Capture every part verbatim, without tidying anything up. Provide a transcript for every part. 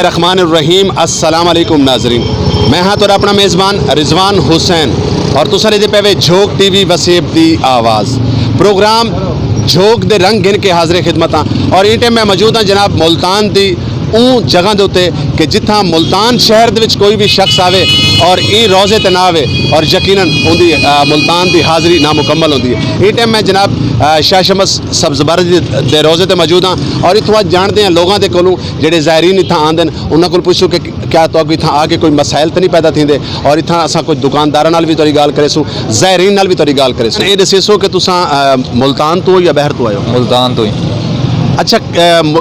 الرحمن الرحیم۔ السلام علیکم ناظرین، میں ہاں تہاݙا اپݨا میزبان رضوان حسین اور تساں ݙیہدے پئے وے جھوک ٹی وی وسیب دی آواز۔ پروگرام جھوک دے رنگ گھن کے حاضر خدمت ہاں اور ایں ٹائم میں موجود ہاں جناب ملتان دی اوں جگہ دے اتے کہ جتھاں ملتان شہر دے وچ کوئی وی شخص آوے اور ایں روضے تے نہ آوے اور یقیناً اوندی، آ، ملتان دی حاضری نامکمل ہوندی ہے۔ ایں ٹائم میں جناب، آ، شاہ شمس سبز بارش دے، دے روضے تے موجود ہاں اور اتھوں اڄ جاݨدے ہاں لوگاں دے کولوں جیڑھے زائرین اتھاں آندن، انہاں کول پچھسوں کہ کیا تہاکوں اتھاں آ کے کوئی مسائل تے نہیں پیدا تھیندے، اور اتھاں اساں کچھ دکانداراں نال وی تہاݙی ڳالھ کریسوں، زائرین نال وی تہاݙی ڳالھ کریسوں۔ اے ݙسیسو کہ تساں، آ، ملتان توں یا ٻاہر توں آئے ہو؟ ملتان توں ہی۔ اچھا، آ، م-،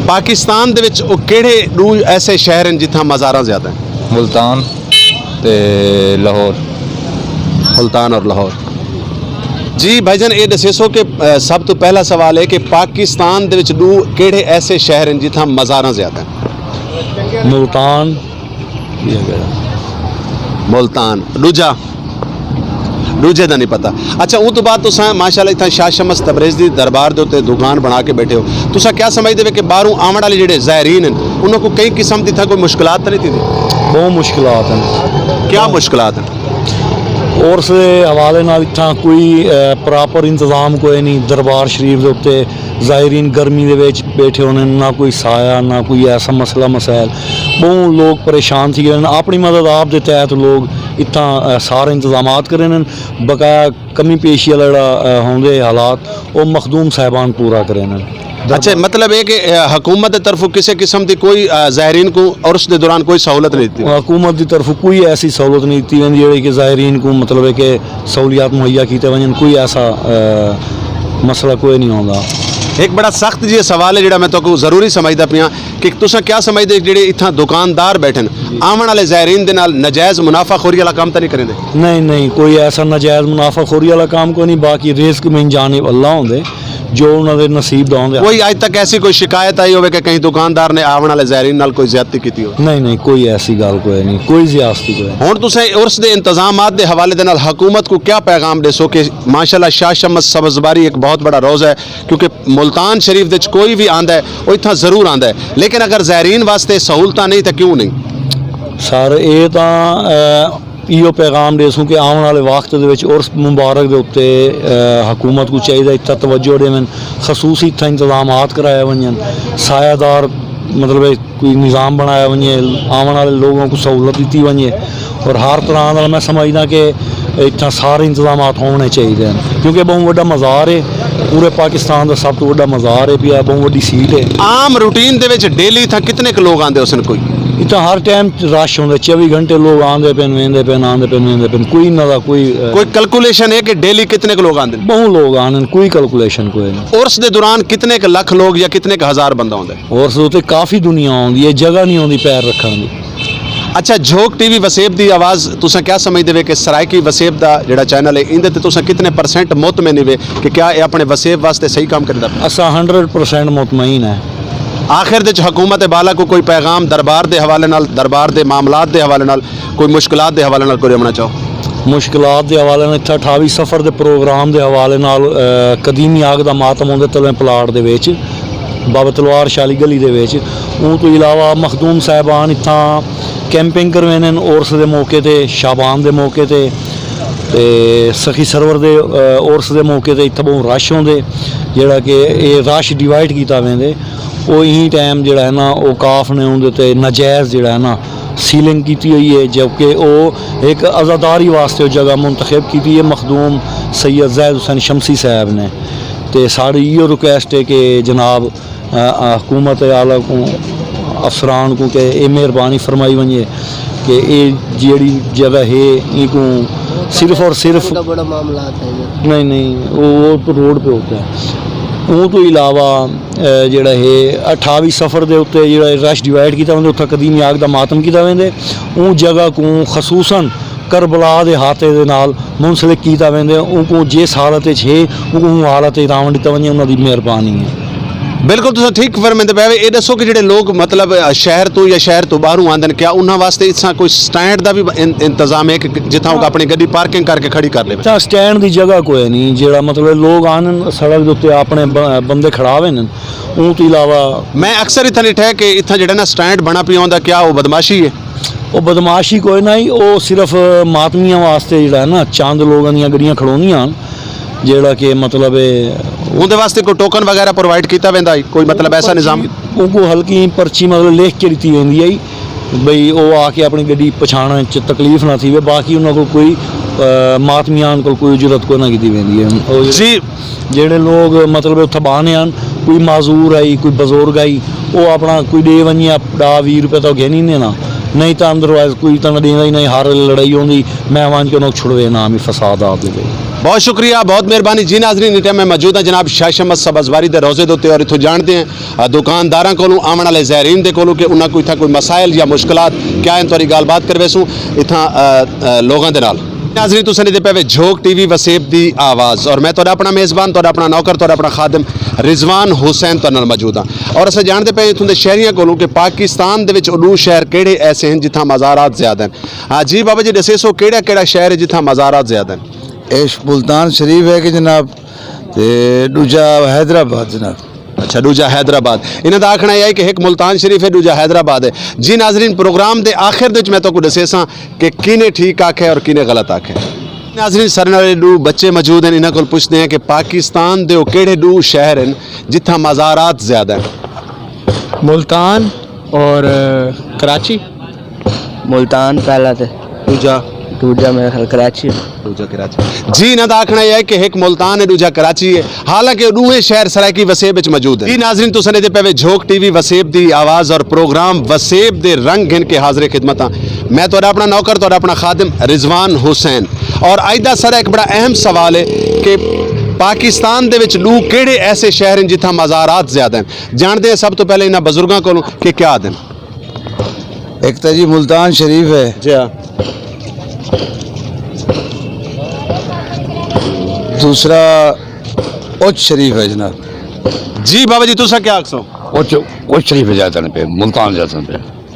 پاکستان دے وچ او کیڑھے ݙو ایسے شہر ہن جتھاں مزاراں زیادہ ہن؟ ملتان تے لاہور۔ ملتان اور لاہور۔ جی بھائی جان، اے ݙسیسو کہ، آ، سب توں پہلا سوال ہے کہ پاکستان دے وچ ݙو کیڑھے ایسے شہر ہن جتھاں مزاراں زیادہ ہن؟ ملتان، ملتان۔ ݙوجھا؟ ݙوجھے دا نہیں پتہ۔ اچھا، اوں توں بعد تساں ماشاءاللہ اتھاں شاہ شمس تبریز دی دربار دے اتے دکان بݨا کے ٻیٹھے ہو، تساں کیا سمجھدے وے کہ ٻاہروں آوݨ والے جیڑھے زائرین ہن، انہاں کوں کہیں قسم دی اتھاں کوئی مشکلات تاں نہیں تھیندی؟ ٻہوں مشکلات ہن۔ کیا مشکلات ہن؟ عرس دے حوالے نال اتھاں کوئی، اے، پراپر انتظام کوئی نہیں۔ دربار شریف دے اتے زائرین گرمی دے وچ ٻیٹھے ہوندے ہن، نہ کوئی سایہ، نہ کوئی ایسا مسئلہ مسائل۔ ٻہوں لوگ پریشان تھی ڳئے ہن۔ اپݨی مدد آپ دے تحت لوگ اتھاں، اے، سارے انتظامات کریندے ہن۔ بقایا کمی پیشی والا جیڑھا، اے، ہوندے حالات، او مخدوم صاحبان پورا کریندے ہن۔ اچھا، مطلب ہے کہ، اے، حکومت دی طرفوں کسے قسم دی کوئی، اے، زائرین کوں عرس دے دوران کوئی سہولت نہیں ݙتی؟ حکومت دی طرفوں کوئی ایسی سہولت نہیں ݙتی ویندی جیڑھی کہ زائرین کوں، مطلب ہے کہ سہولیات مہیا کیتے ونڄن، کوئی ایسا، اے، مسئلہ کوئی نہیں ہوندا۔ ہک بڑا سخت جیہا سوال ہے جیڑھا میں تہاکوں ضروری سمجھدا پیاں کہ تساں کیا سمجھدے جیڑھے اتھاں دکاندار ٻیٹھن، آوݨ والے زائرین دے نال ناجائز منافع خوری والا کم تاں نہیں کریندے؟ نہیں، نہیں، کوئی ایسا ناجائز منافع خوری والا کم کوئی نہیں، باقی رزق من جانب اللہ ہوندے، جو انہاں دے نصیب دا ہوندے۔ کوئی اڄ تک ایسی کوئی شکایت آئی ہووے کہ کہیں دکاندار نے آوݨ والے زائرین نال کوئی زیادتی کیتی ہووے؟ نہیں، نہیں، کوئی ایسی ڳالھ کوئی نہیں، کوئی زیادتی کوئی نہیں۔ ہݨ تساں عرس دے انتظامات دے حوالے دے نال حکومت کوں کیا پیغام ݙیسو کہ ماشاءاللہ شاہ شمس سبز باری ہک بہت بڑا روضہ ہے، کیونکہ ملتان شریف دے وچ کوئی وی آندا ہے، او اتھاں ضرور آندا ہے، لیکن اگر زائرین واسطے سہولتاں نہیں تاں کیوں نہیں؟ سر، اے تاں، اے، ایہو پیغام ݙیسوں کہ آوݨ والے وقت دے وچ عرس مبارک دے اتے، اے، حکومت کوں چاہیدا اتھاں توجہ ݙیون، خصوصی اتھاں انتظامات کرائے ونڄن، سایہ دار، مطلب، کوئی نظام بݨایا ونڄے، آوݨ والے لوگوں کوں سہولت ݙتی ونڄے، اور ہر طرح نال میں سمجھدا کہ اتھاں سارے انتظامات ہووݨے چاہیدے ہن، کیونکہ ٻہوں وݙا مزار ہے، پورے پاکستان دا سب توں وݙا مزار ہے پیا، ٻہوں وݙی سیٹ ہے۔ عام روٹین دے وچ ڈیلی اتھاں کتنے ک لوگ آندے ہوسن کوئی؟ اتھاں ہر ٹائم رش ہوندا، چوبی گھنٹے لوگ آندے پئن، ویندے پئن، آندے پئن، ویندے پئن، کوئی انہاں دا کوئی، اے، کوئی کیلکولیشن ہے کہ ڈیلی کتنے ک لوگ آندے؟ ٻہوں لوگ آندن، کوئی کیلکولیشن کوئی نہیں۔ عرس دے دوران کتنے ک لکھ لوگ یا کتنے ک ہزار بندہ ہوندا ہے؟ عرس دے اتے کافی دنیا ہوندی ہے، جگہ نہیں ہوندی پیر رکھݨ دی۔ اچھا، جھوک ٹی وی وسیب دی آواز، تساں کیا سمجھدے وے کہ سرائیکی وسیب دا جڑا چینل ہے، ایندے تے تساں کتنے پرسنٹ مطمئن وے کہ کیا اے اپنے وسیب واسطے صحیح کم کردا پیا؟ اساں ہنڈریڈ پرسنٹ مطمئن ہیں۔ آخر دے وچ حکومت بالا کوں کوئی پیغام دربار دے حوالے نال، دربار دے معاملات دے حوالے نال، کوئی مشکلات دے حوالے نال کوئی رمنا چاہو؟ مشکلات دے حوالے نال اتھاں اٹھاوی صفر دے پروگرام دے حوالے نال، اے، قدیمی آگ دا ماتم ہوندے تلویں پلاٹ دے وچ، بابا تلوار شاہ آلی گلی دے وچ۔ اوں توں علاوہ مخدوم صاحبان اتھاں کیمپنگ کرویندن عرس دے موقع تے، شعبان دے موقع تے، تے سخی سرور دے، اے، عرس دے موقع تے اتھاں ٻہوں رش ہوندے، جیڑھا کہ اے رش ڈیوائیڈ کیتا ویندے۔ او ایں ٹائم جیڑھا ہے نا، اوقاف نے اوندے تے ناجائز جیڑھا ہے نا، سیلنگ کیتی ہوئی ہے، جبکہ او ہک عزاداری واسطے او جگہ منتخب کیتی ہے مخدوم سید زید حسین شمسی صاحب نے۔ تے ساݙی ایہو ریکویسٹ ہے کہ جناب، آ، آ، حکومت اعلیٰ کوں، افسران کوں کہ اے مہربانی فرمائی ونڄے کہ اے جیڑھی جگہ ہے، اینکوں صرف اور صرف، بڑا بڑا معاملات ہے یہ۔ نہیں، نہیں، وہ، وہ تو روڈ پہ ہوتا ہے۔ اوں توں علاوہ، اے، جیڑھا ہے اٹھاوی صفر دے اتے جیڑھا رش ڈیوائیڈ کیتا ویندے، اتھاں قدیمی آگ دا ماتم کیتا ویندے۔ اوں جگہ کوں خصوصاً کربلا دے حاطے دے نال منسلک کیتا ویندے۔ اوں کوں جس حالت وچ ہے، اوں کوں اوں حالت وچ آوݨ ݙتا ونڄے، انہاں دی مہربانی ہے۔ بالکل، تساں ٹھیک فرمیندے پئے وے۔ اے ݙسو کہ جیڑھے لوگ، مطلب، شہر توں یا شہر توں ٻاہروں آندن، کیا انہاں واسطے اتھاں کوئی سٹینڈ دا وی ان-، انتظام ہے کہ جتھاں او اپݨی گݙی پارکنگ کر کے کھڑی کر ݙیون؟ اتھاں سٹینڈ دی جگہ کوئی نہیں، جیڑھا، مطلب، لوگ آندن سڑک دے اتے اپݨے ب-، بندے کھڑا ویندن۔ اوں توں علاوہ میں اکثر اتھاں ݙٹھا ہے کہ اتھاں جیڑھا نا سٹینڈ بݨا پیا ہوندا، کیا او بدمعاشی ہے؟ او بدمعاشی کوئی نہ ہی، او صرف ماتمیاں واسطے جیڑھا ہے نا، چند لوگاں دیاں گݙیاں کھڑوندیاں ہن، جیڑھا کہ، مطلب، اے اوندے واسطے کوئی ٹوکن وغیرہ پرووائیڈ کیتا ویندا ہے؟ کوئی، مطلب، ایسا نظام؟ اونکوں ہلکی پرچی، مطلب، لکھ کے ݙتی ویندی ہے بھئی او آ کے اپݨی گݙی پہنچاوݨ وچ تکلیف نہ تھیوے، باقی انہاں کول کوئی، آ، ماتمیاں کول کوئی اجرت کوئی نہ گھدی ویندی ہے۔ او جی۔ جیڑھے لوگ، مطلب، اتھاں ٻاہنے ہن، کوئی معذور ہئی، کوئی بزرگ ہئی، او اپݨا کوئی ݙے ونڄے، ݙاہ ویہہ روپے تاں گھن ایندے نا، نہیں تاں ادروائز کوئی تاں ݙیندا ہی نہیں، ہر لڑائی ہوندی، میں ونڄ کے انہاں کوں چھڑوینداں، میں فسادات دے وچ۔ بہت شکریہ، بہت مہربانی۔ جی ناظرین، اس ٹائم میں موجود ہاں جناب شاہ شمس سبز واری دے روضے دے اتے، اور اتھوں جاݨدے ہیں، آ، دکانداراں کولوں، آوݨ والے زائرین دے کولوں کہ انہاں کوں اتھاں کوئی مسائل یا مشکلات کیا ہیں، تہاݙی ڳالھ بات کرویسوں اتھاں، آ، آ، لوگاں دے نال۔ ناظرین، تساں ݙیہدے پئے وے جھوک ٹی وی وسیب دی آواز، اور میں تہاݙا اپݨا میزبان، تہاݙا اپݨا نوکر، تہاݙا اپݨا خادم رضوان حسین تہاݙے نال موجود ہاں۔ اور اساں جاݨدے پئے اتھوں دے شہریاں کولوں کہ پاکستان دے وچ او ݙو شہر کیڑھے ایسے ہیں جتھاں مزارات زیادہ ہیں۔ ہاں جی بابا جی، ݙسیسو کیڑھا کیڑھا شہر ہے جتھاں مزارات زیادہ ہیں؟ ایش ملتان شریف ہے کہ جناب، تے ݙوجھا حیدرآباد جناب۔ اچھا، ݙوجھا حیدرآباد۔ انہاں دا آکھݨا اے ہے کہ ہک ملتان شریف ہے، ݙوجھا حیدرآباد ہے۔ جی ناظرین، پروگرام دے آخر دے وچ میں تہاکوں ݙسیساں کہ کینہ ٹھیک آکھیا اور کینہ غلط آکھیا۔ ناظرین، ساݙے نال ݙو بچے موجود ہیں، انہاں کول پچھدے ہیں کہ پاکستان دے او کیڑھے ݙو شہر ہیں جتھاں مزارات زیادہ ہیں؟ ملتان اور، آ، کراچی۔ ملتان پہلا تے ݙوجھا؟ ݙوجھا میرے خیال کراچی۔ ݙوجھا کراچی۔ جی، انہاں دا آکھݨا اے ہے کہ ہک ملتان ہے، ݙوجھا کراچی ہے، حالانکہ او ݙوہیں شہر سرائیکی وسیب وچ موجود ہیں۔ جی ناظرین، تساں ݙیہدے پئے وے جھوک ٹی وی وسیب دی آواز اور پروگرام وسیب دے رنگ گھن کے حاضر خدمت ہاں۔ میں تہاݙا اپݨا نوکر، تہاݙا اپݨا خادم رضوان حسین، اور اڄ دا ساݙا ہک بڑا اہم سوال ہے کہ پاکستان دے وچ ݙو کیڑھے ایسے شہر ہیں جتھاں مزارات زیادہ ہیں؟ جاݨدے ہیں سب توں پہلے انہاں بزرگاں کولوں کہ کیا آہدن۔ ہک تاں جی ملتان شریف ہے۔ جی ہاں۔ دوسرا اچ شریف ہے جناب۔ جی بابا جی، تساں کیا آکھسو؟ اچ، اچ شریف ہے زیادہ پہ، ملتان زیادہ پہ۔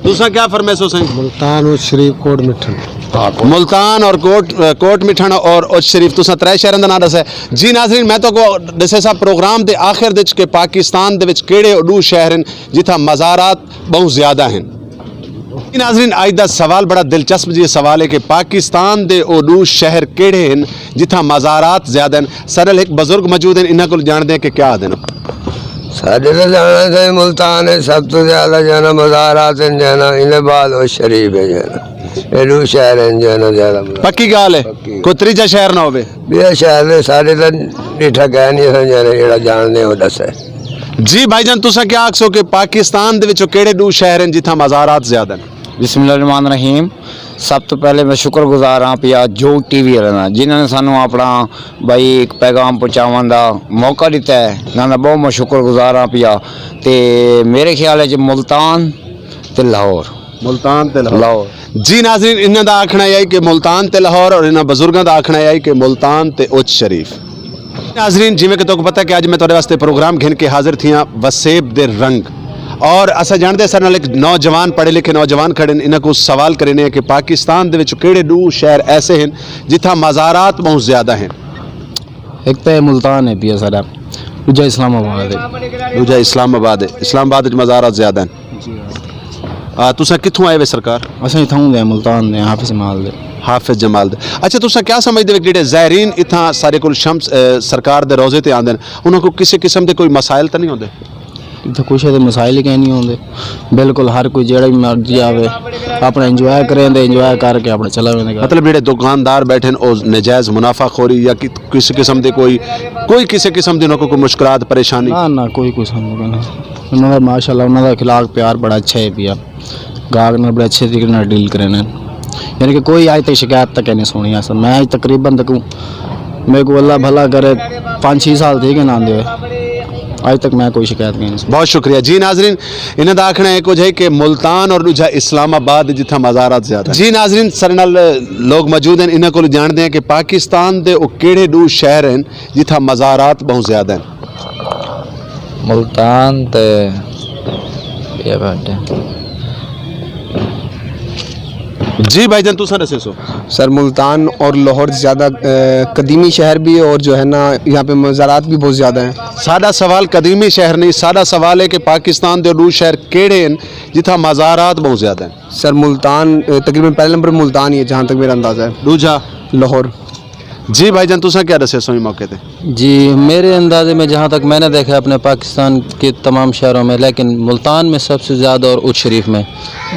تساں کیا فرمیسو سائیں؟ ملتان اچ شریف کوٹ مٹھن۔ ہاں، کوٹ۔ ملتان اور کوٹ، کوٹ مٹھن اور اچ شریف، تساں ترے شہراں دا ناں ݙسیا۔ جی ناظرین، میں تہاکوں ݙسیساں پروگرام دے آخر دے وچ کہ پاکستان دے وچ کیڑھے او ݙو شہر ہیں جتھاں مزارات ٻہوں زیادہ ہن۔ ناظرین، اڄ دا سوال بڑا دلچسپ جیہا سوال ہے کہ پاکستان دے او ݙو شہر کیڑھے ہن جتھاں مزارات زیادہ ہن؟ ساݙے نال ہک بزرگ موجود ہن، انہاں کولوں جاݨدے ہیں کہ کیا آہدن۔ ساݙے تاں جاݨا سئیں ملتان ہے، سب توں زیادہ جاݨا مزارات ہن جاݨا، ایندے بعد او شریف ہے جاݨا۔ اے ݙو شہر ہن جاݨا زیادہ مزارات۔ پکی ڳالھ ہے؟ پکی۔ کوئی تریجھا شہر نہ ہووے؟ ٻیا شہر دے ساݙے تاں ݙٹھا کائے نہیں، اساں جاݨے جیڑھا جاݨدے او ݙسے۔ جی بھائی جان، تساں کیا آکھسو کہ پاکستان دے وچ کیڑھے ݙو شہر ہن جتھاں مزارات زیادہ ہن؟ بسم اللہ الرحمن الرحیم۔ سب توں پہلے میں شکر گزار ہاں پیا جھوک ٹی وی والے دا، جنہاں نے سانوں اپݨا بھائی ہک پیغام پہنچاوݨ دا موقع ݙتا ہے، انہاں دا ٻہوں میں شکر گزار ہاں پیا۔ تے میرے خیال وچ ملتان تے لاہور۔ ملتان تے لاہور۔ لاہور۔ جی ناظرین، انہاں دا آکھݨا اے ہے کہ ملتان تے لاہور، اور انہاں بزرگاں دا آکھݨا اے ہے کہ ملتان تے اچ شریف۔ ناظرین، جیویں کہ تہاکوں پتہ ہے کہ اڄ میں تہاݙے واسطے پروگرام گھن کے حاضر تھیاں وسیب دے رنگ، اور اساں جاݨدے ساݙے نال ہک نوجوان، پڑھے لکھے نوجوان کھڑے ہن، انہاں کوں سوال کرینے ہیں کہ پاکستان دے وچ کیڑھے ݙو شہر ایسے ہن جتھاں مزارات ٻہوں زیادہ ہن؟ ہک تاں ملتان ہے پیا ساݙا، ݙوجھا اسلام آباد ہے۔ ݙوجھا اسلام آباد ہے۔ اسلام آباد وچ مزارات زیادہ ہن۔ جی ہاں۔ آ، تساں کتھوں آئے وے سرکار؟ اساں اتھاؤں دے، ملتان دے، حافظ جمال دے۔ حافظ جمال دے۔ اچھا، تساں کیا سمجھدے وے کہ جیڑھے زائرین اتھاں ساݙے کول شمس، اے، سرکار دے روضے تے آندے ہن، انہاں کوں کسے قسم دے کوئی مسائل تاں نہیں ہوندے؟ اتھاں کچھ ایسے مسائل ہی کہیں نہیں ہوندے، بالکل ہر کوئی جیڑھا بھی مرضی آوے، اپݨا انجوائے کریں تے انجوائے کر کے اپݨا چلا ویندے گھر۔ مطلب جیڑھے دکاندار بیٹھے ہن، او ناجائز منافع خوری یا کہ کسے قسم دے کوئی، کوئی کسے قسم دی انہاں کوں کوئی مشکلات، پریشانی؟ نہ، نہ، کوئی، کوئی سامنے کوئی نہ۔ انہاں دا ماشاءاللہ، انہاں دا اخلاق پیار بڑا اچھا ہے پیا۔ گاہک نال بڑے اچھے طریقے نال ڈیل کرینے۔ یعنی کہ کوئی اڄ تک شکایت تک نہیں سُݨی اساں۔ میں اڄ تقریباً تک میرے کو اللہ بھلا کرے، پنج چھ سال تھی ڳئے آندے ہوئے، اڄ تک میں کوئی شکایت نہیں سُݨی۔ بہت شکریہ۔ جی ناظرین، انہاں دا آکھݨا ہے کجھ ہے کہ ملتان اور ݙوجھا اسلام آباد جتھاں مزارات زیادہ ہیں۔ جی ناظرین، ساݙے نال لوگ موجود ہیں، انہاں کولوں جاݨدے ہیں کہ پاکستان دے او کیڑھے ݙو شہر ہیں جتھاں مزارات ٻہوں زیادہ ہیں۔ ملتان تے یہ بیٹھے۔ جی بھائی جان، تساں ݙسیسو۔ سر، ملتان اور لاہور زیادہ، آ، قدیمی شہر بھی ہے اور جو ہے نا، یہاں پہ مزارات بھی بہت زیادہ ہیں۔ ساݙا سوال قدیمی شہر نہیں، ساݙا سوال ہے کہ پاکستان دے ݙو شہر کیڑھے ہن جتھاں مزارات بہت زیادہ ہیں؟ سر، ملتان، آ، تقریباً پہلے نمبر ملتان ہی ہے، جہاں تک میرا اندازہ ہے۔ ݙوجھا؟ لاہور۔ جی بھائی جان، تساں کیا ݙسیسو ایں موقع تے؟ جی، میرے اندازے میں جہاں تک میں نے دیکھا ہے اپنے پاکستان کے تمام شہروں میں، لیکن ملتان میں سب سے زیادہ اور اچ شریف میں،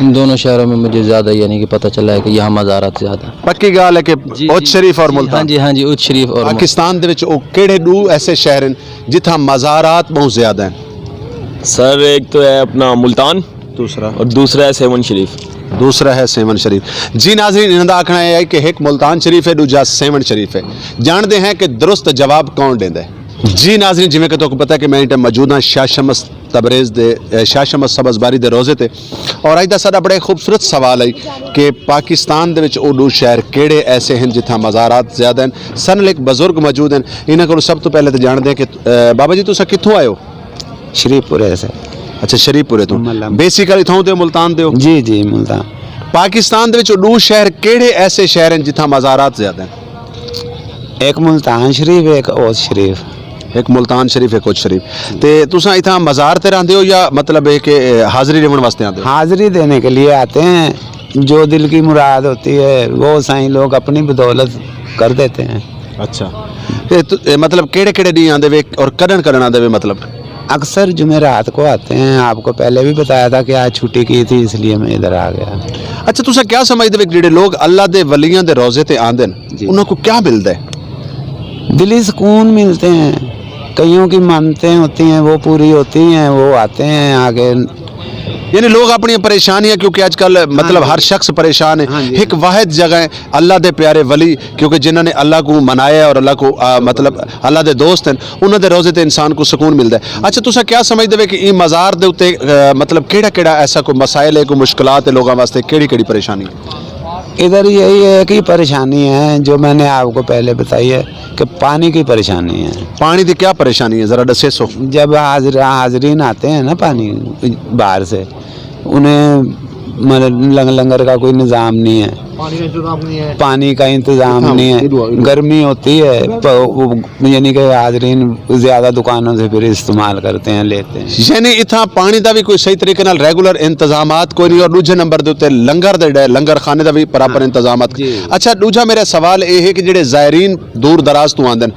ان دونوں شہروں میں مجھے زیادہ یعنی کہ پتہ چلا ہے کہ یہاں مزارات زیادہ ہیں۔ پکی ڳالھ ہے کہ جی، اچ جی، شریف اور جی، ملتان۔ ہاں جی، ہاں جی، اچ شریف اور مل- پاکستان دے وچ او کیڑھے ݙو ایسے شہر ہن جتھاں مزارات بہت زیادہ ہیں؟ سر، ایک تو ہے اپنا ملتان دوسرا۔ اور دوسرا ہے سیون شریف۔ دوسرا ہے سیون شریف۔ جی ناظرین، انہاں دا آکھݨا اے ہے کہ ہک ملتان شریف ہے، ݙوجھا سیون شریف ہے۔ جاݨدے ہیں کہ درست جواب کون ݙیندا ہے۔ جی ناظرین، جیویں کہ تہاکوں پتہ ہے کہ میں ایں ٹائم موجود ہاں شاہ شمس تبریز دے، اے، شاہ شمس سبز باری دے روضے تے، اور اڄ دا ساݙا بڑا ہی خوبصورت سوال ہے کہ پاکستان دے وچ او ݙو شہر کیڑھے ایسے ہن جتھاں مزارات زیادہ ہن؟ ساݙے نال ہک بزرگ موجود ہن، انہاں کولوں سب توں پہلے تے جاݨدے ہیں کہ، اے، بابا جی، تساں کتھوں آئے ہو؟ شریف پورے سے۔ اچھا، شریف پورے توں۔ ملم۔ بیسیکلی اتھاؤں دے ہو، ملتان دے ہو؟ جی، جی، ملتان۔ پاکستان دے وچ او ݙو شہر کیڑھے ایسے شہر ہن جتھاں مزارات زیادہ ہن؟ ایک ملتان شریف، ایک اوچ شریف۔ ہک ملتان شریف، ہک اوچ شریف۔ تے تساں اتھاں مزار تے رہندے ہو یا مطلب ہے کہ حاضری ݙیوݨ واسطے آندے ہو؟ حاضری دینے کے لیے آتے ہیں، جو دل کی مراد ہوتی ہے وہ سائیں لوگ اپنی بدولت کر دیتے ہیں۔ اچھا۔ اے تو، اے مطلب کیڑھے کیڑھے ݙینہہ آندے وے اور کݙݨ کݙݨ آندے وے مطلب؟ اکثر جمعرات کو آتے ہیں، آپ کو پہلے بھی بتایا تھا کہ آج چھٹی کی تھی، اس لیے میں ادھر آ گیا۔ اچھا، تساں کیا سمجھدے وے کہ جڑے لوگ اللہ دے ولیاں دے روضے تے آندے نے، جی۔ انہاں کو کیا ملدا ہے؟ دلی سکون ملتے ہیں، کئیوں کی منتیں ہوتی ہیں، وہ پوری ہوتی ہیں، وہ آتے ہیں آگے۔ یعنی لوگ اپنی پریشانیاں، کیونکہ آج کل مطلب ہاں جی۔ ہر شخص پریشان ہے، ہاں جی۔ ایک واحد جگہ ہے، اللہ دے پیارے ولی، کیونکہ جنہاں نے اللہ کو منایا ہے اور اللہ کو، آ، مطلب اللہ دے دوست ہیں، انہاں دے روضے تے انسان کو سکون ملدا ہے۔ اچھا، تساں کیا سمجھدے وے کہ ایں مزار دے اُتے، آ، مطلب کیڑا کیڑا ایسا کوئی مسائل ہے، کوئی مشکلات ہے لوگاں واسطے، کیڑی کیڑی پریشانی ہے؟ ادھر یہی ہے کہ پریشانی ہے جو میں نے آپ کو پہلے بتائی ہے کہ پانی کی پریشانی ہے۔ پانی دی کیا پریشانی ہے، ذرا ݙسیسو۔ جب حاضر-، حاضرین آتے ہیں نا پانی باہر سے، انہیں مطلب لنگ-، لنگر کا کوئی نظام نہیں ہے۔ پانی کا انتظام نہیں ہے۔ پانی کا انتظام ہاں، نہیں ہے۔ ادھر، ادھر۔ گرمی ہوتی ہے، پ-، وہ، یعنی کہ حاضرین زیادہ دکانوں سے پھر استعمال کرتے ہیں، لیتے ہیں۔ یعنی اتھاں پانی دا بھی کوئی صحیح طریقے نال ریگولر انتظامات کوئی نہیں، اور دوجھے نمبر دے اُتے لنگر دے ڈے، لنگر خانے دا بھی پراپر ہاں۔ انتظامات۔ جی۔ اچھا، دوجھا میرا سوال اے ہے کہ جڑے زائرین دور دراز تو آندن،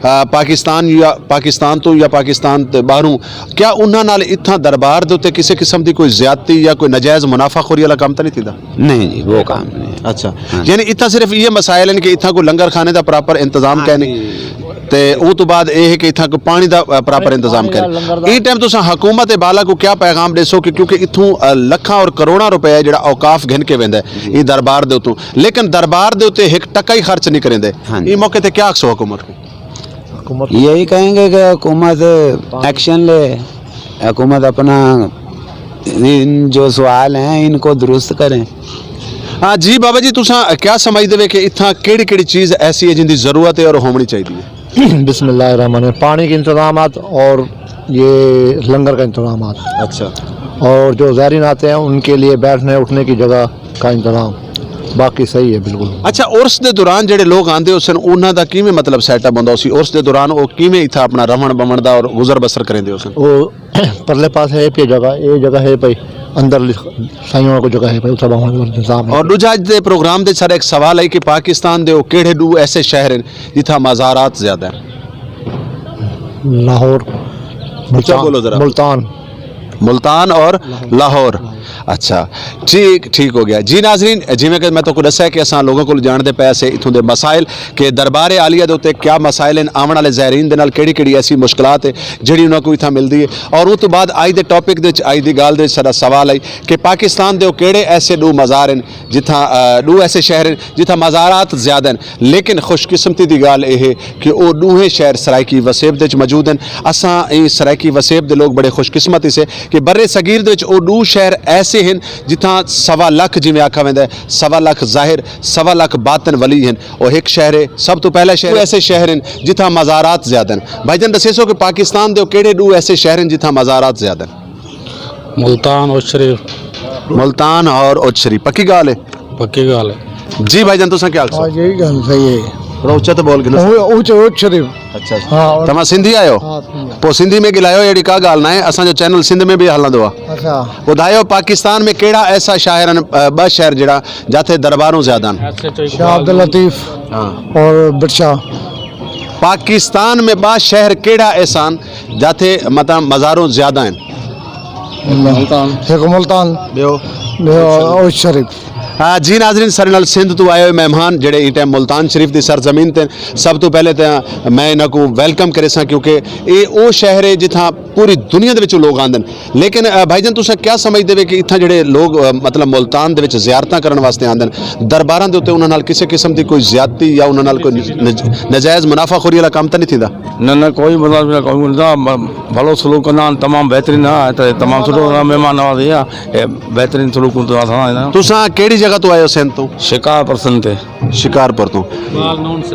آ، پاکستان یا پاکستان تو یا پاکستان تے باہروں، کیا انہاں نال اتھاں دربار دے اُتے کسے قسم دی کوئی زیادتی یا کوئی ناجائز منافع خوری والا کام تاں نہیں تھیندا؟ نہیں جی، وہ کام نہیں ہے۔ اچھا، ہاں۔ یعنی اتھاں صرف یہ مسائل ہیں کہ اتھاں کوئی لنگر خانے دا پراپر انتظام ہاں کائنی جی۔ تے اوں تو بعد اے ہے کہ اتھاں کوئی پانی دا، آ، پراپر انتظام کائنی۔ ایں ٹائم تساں حکومت بالا کو کیا پیغام ݙیسو کہ کیونکہ اتھوں، آ، لکھاں اور کروڑاں روپے جڑا اوقاف گھن کے ویندا ہے جی۔ ایں دربار دے اتوں، لیکن دربار دے اُتے ہک ٹکا ہی خرچ نہیں کریندے۔ ہاں جی۔ ایں موقع تے کیا آکھسو حکومت کو؟ حکومت یہی کہیں گے کہ حکومت ایکشن لے، حکومت اپنا ان جو سوال ہیں ان کو درست کریں۔ ہاں جی بابا جی، تساں کیا سمجھدے وے کہ اتھاں کیڑی کیڑی چیز ایسی ہے جن دی ضرورت ہے اور ہونی چاہیے؟ بسم اللہ الرحمن الرحیم۔ پانی کے انتظامات اور یہ لنگر کا انتظامات۔ اچھا۔ اور جو زائرین آتے ہیں ان کے لیے بیٹھنے اٹھنے کی جگہ کا انتظام، باقی صحیح ہے بالکل۔ اچھا، عرس دے دوران جڑے لوگ آندے ہوسن، انہاں دا کیویں مطلب سیٹ اپ ہوندا ہوسی؟ عرس دے دوران او کیویں اتھاں اپنا رہݨ بہݨ دا اور گزر بسر کریندے ہوسن؟ او پرلے پاسے ہے پئی جگہ، اے جگہ ہے پئی اندر، سائیں ہوراں کو جگہ ہے پئی، اتھاں بہݨ دا انتظام ہے۔ اور دوجھا اڄ دے پروگرام دے سارے ایک سوال ہے کہ پاکستان دے او کیڑھے ݙو ایسے شہر ہیں جتھاں مزارات زیادہ ہیں؟ لاہور، اچھا ملتان، بولو ذرا۔ ملتان۔ ملتان اور لاہور۔ لاہور۔ اچھا، ٹھیک، ٹھیک ہو گیا۔ جی ناظرین، جیویں کہ میں تہاکوں ݙسیا کہ اساں لوگاں کولوں جاݨدے پئے سے اتھوں دے مسائل، کہ دربار عالیہ دے اُتے کیا مسائل ہیں، آوݨ والے زائرین دے نال کیڑی کیڑی ایسی مشکلات ہے جڑی انہاں کوں اتھاں ملدی ہے۔ اور اوں توں بعد اڄ دے ٹاپک دے وچ، اڄ دی ڳالھ دے وچ ساݙا سوال ہے کہ پاکستان دے او کیڑھے ایسے ݙو مزار ہیں جتھاں، آ، ݙو ایسے شہر ہیں جتھاں مزارات زیادہ ہیں، لیکن خوش قسمتی دی ڳالھ اے ہے کہ او ݙوہیں شہر سرائیکی وسیب دے وچ موجود ہیں۔ اساں ایں سرائیکی وسیب دے لوگ بڑے خوش قسمت ہیسے کہ بر صغیر دے وچ او ݙو شہر ایسے ہن جتھاں سوا لکھ، جیویں آکھا ویندا ہے، سوا لکھ ظاہر، سوا لکھ باطن ولی ہن۔ او ہک شہر ہے، سب توں پہلا شہر، ایسے شہر ہن جتھاں مزارات زیادہ ہن۔ بھائی جان ݙسیسو کہ پاکستان دے او کیڑھے ݙو ایسے شہر ہن جتھاں مزارات زیادہ ہن؟ ملتان اور شریف۔ ملتان اور اوچ شریف، پکی ڳالھ ہے؟ پکی ڳالھ ہے۔ جی بھائی جان، تساں کیا آکھسو؟ ہاں، یہی ڳالھ صحیح ہے۔ تھوڑا اچا تے بول کے ݙسو۔ او-، اوچ، اوچ شریف۔ اچھا۔ ہاں، اور تمہاں سندھی آئے ہو؟ ہاں، سندھی۔ پو سندھی میں ڳالہایو، اہڑی کا ڳالھ نہ ہے، اساں جو چینل سندھ میں بھی ہلندو آ۔ اچھا۔ ٻدھایو، پاکستان میں کیڑھا ایسا شاعر ہن، ا، ٻہ شہر جڑا جاتے درباروں زیادہ ہن؟ شاہ عبداللطیف ہاں۔ اور بٹشاہ۔ پاکستان میں ٻہ شہر کیڑھا ایسا ہن جاتے مطلب مزاروں زیادہ ہن؟ ملتان۔ ہک ملتان۔ ٻیو؟ ٻیو اوچ شریف۔ ہاں جی ناظرین، سارے نال سندھ تو آئے ہوئے مہمان جڑے ایں ٹائم ملتان شریف دی سرزمین تے، سب تو پہلے تے میں انہاں کو ویلکم کریساں، کیونکہ اے او شہر ہے جتھاں پوری دنیا دے وچوں لوگ آندن۔ لیکن، آ، بھائی جان، تساں کیا سمجھدے وے کہ اتھاں جڑے لوگ، آ، مطلب ملتان دے وچ زیارتاں کرن واسطے آندن، درباراں دے اتے انہاں نال کسے قسم دی کوئی زیادتی یا انہاں نال کوئی نج-، نج-، ناجائز منافع خوری والا کم تاں نہیں تھیندا؟ نہ، نہ، کوئی مطلب نہ، کوئی نہ، ب-، بھلو سلوک کندا، تمام بہترین ہے، تے تمام سٹھو مہمان نوازی ہے، اے بہترین سلوک ہوندا اساں دا۔ تساں کیڑھی جگہ تو آئے ہو سندھ تو؟ شکارپور سندھ تے۔ شکارپور تو۔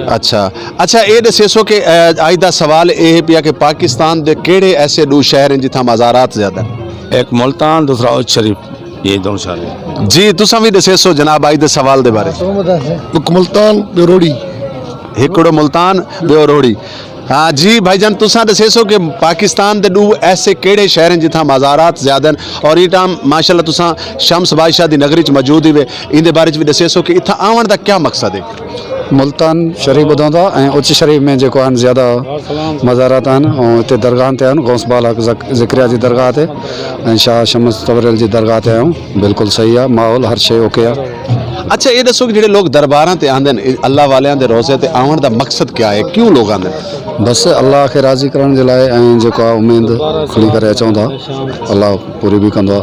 اچھا، اچھا، اے ݙسیسو کہ، اے، اڄ دا سوال اے ہے پیا کہ پاکستان دے کیڑھے ایسے ݙو شہر ہن جتھاں مزارات زیادہ ہن؟ ایک ملتان، دوسرا اوچ شریف، یہ دونوں شہر ہیں۔ جی، تساں وی ݙسیسو جناب اڄ دے سوال دے بارے۔ ہک ملتان، ٻیو روہڑی۔ ہکڑو ملتان، ٻیو روہڑی۔ ہاں جی بھائی جان، تساں ݙسیسو کہ پاکستان دے ݙو ایسے کیڑھے شہر ہن جتھاں مزارات زیادہ ہن، اور ایں ٹائم ماشاءاللہ تساں شمس بادشاہ دی نگری چ موجود ہی وے، ایندے بارے چ وی ݙسیسو کہ اتھاں آوݨ دا کیا مقصد ہے؟ ملتان شریف ٻدھاؤں دا، ایں اچ شریف میں جیکو ہن زیادہ مزارات ہن، اوں تے درگاہ تے ہن، غوث بالحق زک-، ذکریہ دی درگاہ تے، ایں شاہ شمس تبریل دی درگاہ تے آئے ہوں۔ بالکل صحیح ہے، ماحول ہر شے اوکے ہے۔ اچھا، اے ݙسو کہ جڑے لوگ درباراں تے آندن، اے اللہ والیاں دے روضے تے آوݨ دا مقصد کیا ہے؟ کیوں لوگ آندن؟ بس اللہ کے راضی کرݨ دے لائے، ایں جیکا امید کھلی کرے چاہندا، اللہ پوری بھی کندا۔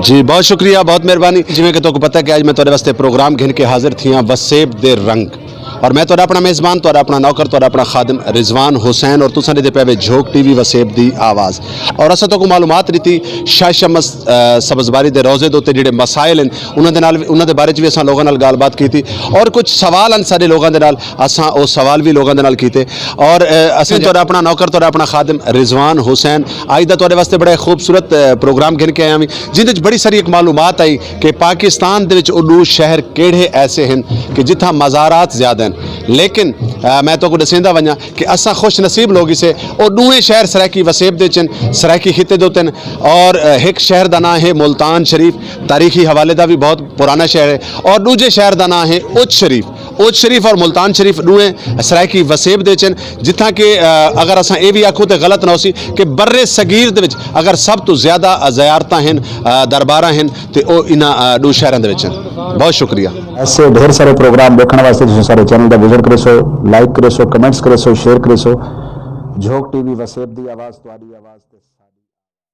جی، بہت شکریہ، بہت مہربانی۔ جویں کہ تہاکوں پتہ ہے کہ اڄ میں تہاݙے واسطے پروگرام گھن کے حاضر تھیاں، وسیب دے رنگ۔ اور میں تہاݙا اپݨا میزبان، تہاݙا اپݨا نوکر، تہاݙا اپݨا خادم رضوان حسین، اور تساں ݙیہدے پئے وے جھوک ٹی وی وسیب دی آواز۔ اور اساں تہاکوں معلومات ݙتی شاہ شمس، آ، سبزباری دے روضے دے اتے جڑے مسائل ہن، انہاں دے نال وی، انہاں دے بارے چ وی اساں لوگاں نال ڳالھ بات کیتی، اور کچھ سوال ہن ساݙے لوگاں دے نال، اساں او سوال وی لوگاں دے نال کیتے۔ اور، آ، اساں تہاݙا اپݨا نوکر، تہاݙا اپݨا خادم رضوان حسین، اڄ دا تہاݙے واسطے بڑا ہی خوبصورت، آ، پروگرام گھن کے آیا وی، جیندے وچ بڑی ساری ایک معلومات آئی کہ پاکستان دے وچ او ݙو شہر کیڑھے ایسے ہن کہ جتھاں مزارات زیادہ ہن۔ لیکن، آ، میں تہاکوں ݙسیندا ونڄاں کہ اساں خوش نصیب لوگ ہیسے، او ݙوہیں شہر سرائیکی وسیب دے وچ ہن، سرائیکی خطے دے اتے ہن، اور، آ، ہک شہر دا ناں ہے ملتان شریف، تاریخی حوالے دا وی بہت پرانا شہر ہے، اور ݙوجھے شہر دا ناں ہے اچ شریف۔ اچ شریف اور ملتان شریف ݙوہیں سرائیکی وسیب دے وچ ہن، جتھاں کہ، آ، اگر اساں اے وی آکھوں تے غلط نہ ہوسی کہ بر صغیر دے وچ اگر سب توں زیادہ، آ، زیارتاں ہن، آ، درباراں ہن، تے او انہاں، آ، ݙو شہراں دے وچ ہن۔ بہت شکریہ۔ ایسے ڈھیر سارے پروگرام ݙیکھݨ واسطے تساں سارے چینل دا وزٹ کریسو، لائک کریسو، کمنٹس کریسو، شیئر کریسو۔ جھوک ٹی وی وسیب دی آواز، تہاݙی آواز تے ساݙی۔